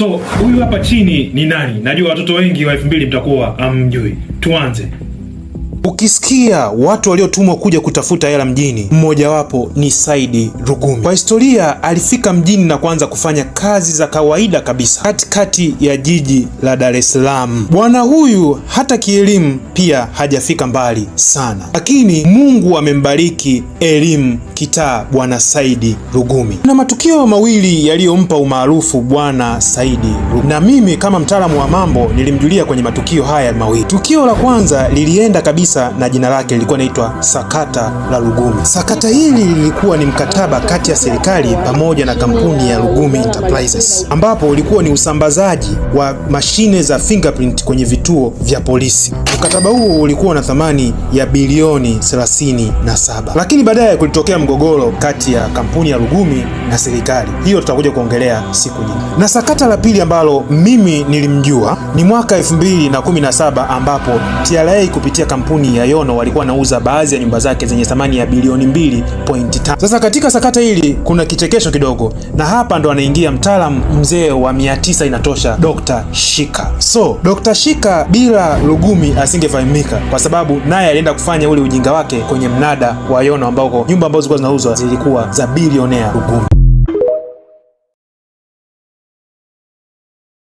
So huyu hapa chini ni nani? Najua watoto wengi wa 2000 mtakuwa hamjui. Tuanze. Ukisikia watu waliotumwa kuja kutafuta hela mjini, mmojawapo ni Saidi Rugumi. Kwa historia, alifika mjini na kuanza kufanya kazi za kawaida kabisa katikati ya jiji la Dar es Salaam. Bwana huyu hata kielimu pia hajafika mbali sana, lakini Mungu amembariki elimu kitaa bwana Saidi Rugumi. Na matukio mawili yaliyompa umaarufu bwana Saidi Rugumi, na mimi kama mtaalamu wa mambo nilimjulia kwenye matukio haya mawili. Tukio la kwanza lilienda kabisa na jina lake lilikuwa inaitwa sakata la Lugumi. Sakata hili lilikuwa ni mkataba kati ya serikali pamoja na kampuni ya Lugumi Enterprises, ambapo ulikuwa ni usambazaji wa mashine za fingerprint kwenye vituo vya polisi. Mkataba huo ulikuwa na thamani ya bilioni 37, lakini baadaye kulitokea mgogoro kati ya kampuni ya Lugumi na serikali. Hiyo tutakuja kuongelea siku nyingine. Na sakata la pili ambalo mimi nilimjua ni mwaka 2017 ambapo TRA kupitia kampuni ya Yono walikuwa wanauza baadhi ya nyumba zake zenye thamani ya bilioni 2.5. Sasa katika sakata hili kuna kichekesho kidogo, na hapa ndo anaingia mtaalamu mzee wa 900 inatosha, Dr. Shika. So Dr. Shika bila Lugumi asingefahamika, kwa sababu naye alienda kufanya ule ujinga wake kwenye mnada wa Yono ambako nyumba ambazo zilikuwa zinauzwa zilikuwa za bilionea Lugumi.